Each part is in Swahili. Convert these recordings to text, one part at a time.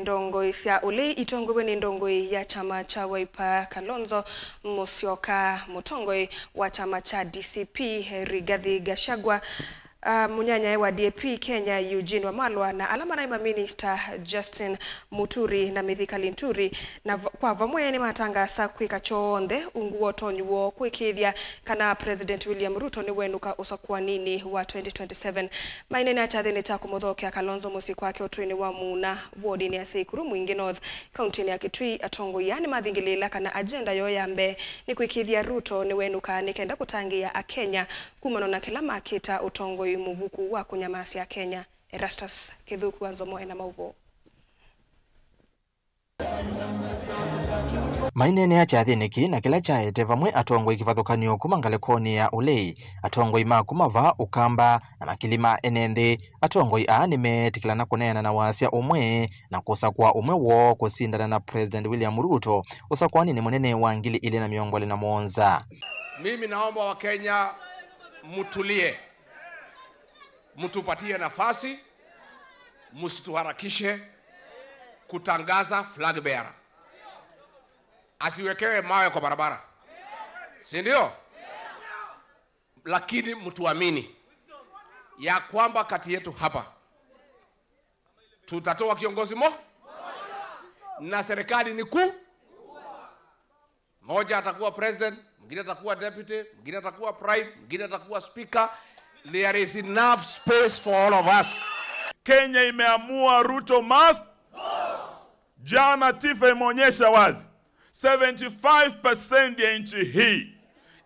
Ndongoi sya ule itongowe ni ndongoi ya chama cha Wiper Kalonzo Musyoka, mutongoi wa chama cha DCP Rigathi Gachagua, munyanya wa DAP Kenya Eugene Wamalwa na alama naima Minister Justin Muturi na Mithika Linturi na kwa vamwe ni matangasa kwika choonde unguo tonyuo kwikithia kana President William Ruto ni wenuka usakwa nini wa 2027. Mainene achathini cha kumuthokea Kalonzo musi kwake utuini wa Muna ward ni ya Tseikuru Mwingi North kaunti ya Kitui atongo yani mathingilila kana agenda yo yambe ni kwikithia Ruto ni wenuka nikenda kutangia akenya kumano na kila makita utongo muvuku wa kunyamasia Kenya. Erastus Kithuku anzomo ena mauvo. Mainene achathini na kila chaete vamwe atongoi kivathukanio kuma ngalekoni ya ulei atongoi makumava ukamba na makilima enende atongoi a nimetikilana kunena na wasia umwe na kusa kwa umwe wo kusindana na President William Ruto usakwani ni munene wa 2027. Mimi naomba wa Kenya mutulie, mtupatie nafasi, msituharakishe kutangaza flag bearer. Asiwekewe mawe kwa barabara, si ndio? Lakini mtuamini ya kwamba kati yetu hapa tutatoa kiongozi mo na serikali ni kuu. Moja atakuwa president, mwingine atakuwa deputy, mwingine atakuwa prime, mwingine atakuwa speaker. There is enough space for all of us. Kenya imeamua Ruto must. Jana TIFA imeonyesha wazi 75% ya nchi hii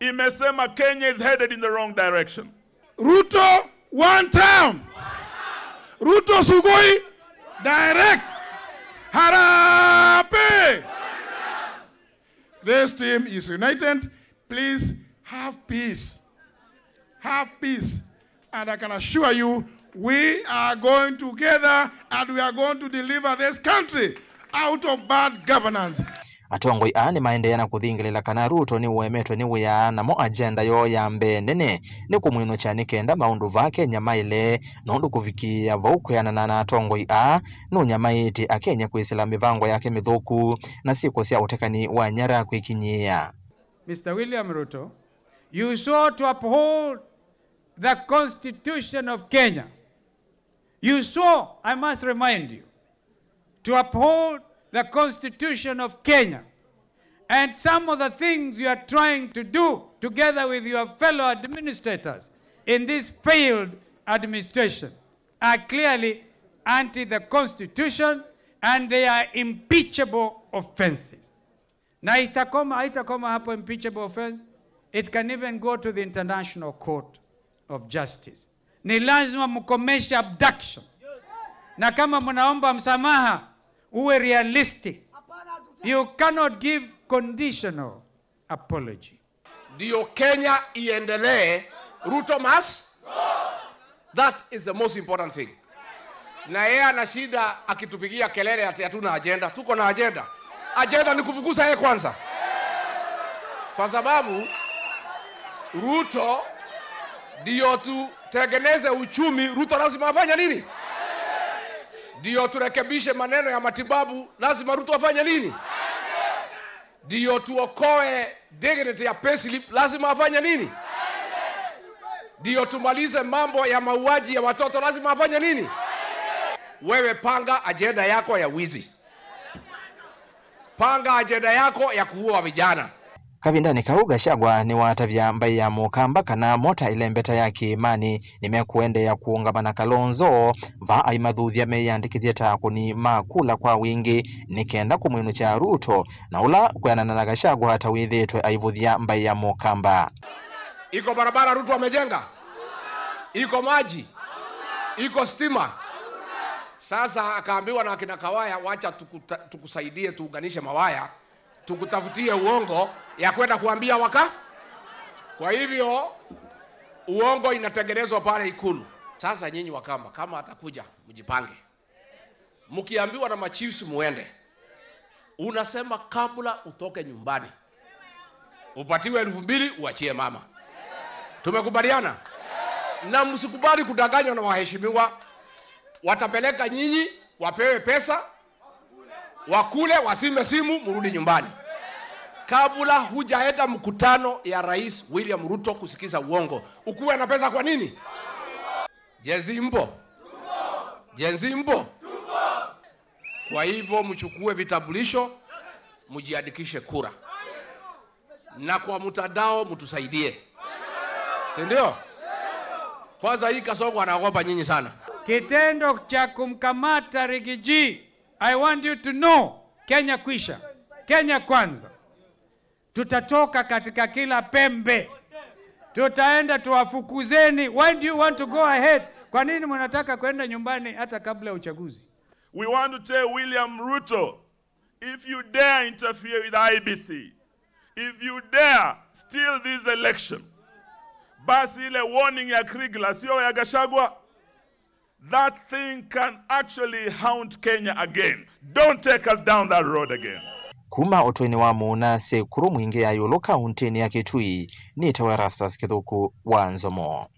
imesema Kenya is headed in the wrong direction. Ruto one term. Ruto Sugoi direct. Harambee. This team is united. Please have peace. Have peace. And I can assure you, we are going together and we are going to deliver this country out of bad governance. Atongoi a ni maendeea na kuthingilila kana Ruto ni uemetwe ni wia na mo agenda yo ya mbendene ni kumwino cha kenda maundu va Kenya maile nondu kuvikia vau kwianana na atongoi a no nyamaiti akenya kwisila mivango yake mithuku na siko sia utekani wa nyara kwikinyia. Mr. William Ruto, you sought to uphold the Constitution of Kenya. You swore, I must remind you, to uphold the Constitution of Kenya. And some of the things you are trying to do together with your fellow administrators in this failed administration are clearly anti the Constitution and they are impeachable offenses. Na itakoma hapo impeachable offense. It can even go to the International Court of Justice. Ni lazima mkomeshe abduction. Na kama mnaomba msamaha, uwe realistic. You cannot give conditional apology. Ndio Kenya iendelee, Ruto must. That is the most important thing. Na yeye ana shida akitupigia kelele ati hatuna agenda. Tuko na agenda. Agenda ni kufukuza yeye kwanza. Kwa sababu Ruto ndio tutengeneze uchumi, Ruto lazima afanye nini? Ndio turekebishe maneno ya matibabu, lazima Ruto afanye nini? Ndio tuokoe dignity ya payslip, lazima afanye nini? Ndio tumalize mambo ya mauaji ya watoto, lazima afanye nini? Wewe panga agenda yako ya wizi. Panga agenda yako ya kuua vijana. Kavindani kau Gachagua ni watavya mbai ya mukamba kana mota ilembeta ya kiimani nimekuende ya kuungamana Kalonzo va aimadhuthia meyandikithia takuni makula kwa wingi nikenda kumwinu cha Ruto na ula kwanana na Gachagua hata withetwe aivuthia mbai ya mukamba. Iko barabara Ruto amejenga, iko maji, iko stima. Sasa akaambiwa na akina Kawaya, wacha tukusaidie tuunganishe mawaya, tukutafutie uongo ya kwenda kuambia waka. Kwa hivyo uongo inatengenezwa pale Ikulu. Sasa nyinyi Wakamba, kama atakuja mjipange. Mkiambiwa na machiefs muende. Unasema kabla utoke nyumbani upatiwe 2000 uachie mama. Tumekubaliana? Na msikubali kudanganywa na waheshimiwa. Watapeleka nyinyi wapewe pesa, Wakule, wasime simu, mrudi nyumbani. Kabla hujaenda mkutano ya Rais William Ruto kusikiza uongo, ukuwe na pesa kwa nini? Gen Z mpo? Gen Z mpo? Kwa hivyo mchukue vitambulisho, mjiandikishe kura, na kwa mtandao mtusaidie, si ndio? Kwanza hii Kasongo anaogopa nyinyi sana. Kitendo cha kumkamata Riggy G, I want you to know, Kenya kwisha, Kenya kwanza. Tutatoka katika kila pembe, tutaenda tuwafukuzeni. Why do you want to go ahead? Kwa nini mnataka kwenda nyumbani hata kabla ya uchaguzi? We want to tell William Ruto, if you dare interfere with IEBC, if you dare steal this election, basi ile warning ya Kriegler, sio ya Gachagua, that thing can actually haunt Kenya again. Don't take us down that road again. Kuma utweni wa Muna Sekuru mwingi ya yulu kauntini ya Kitui ni Tawerasas Kithuku wa Nzomo.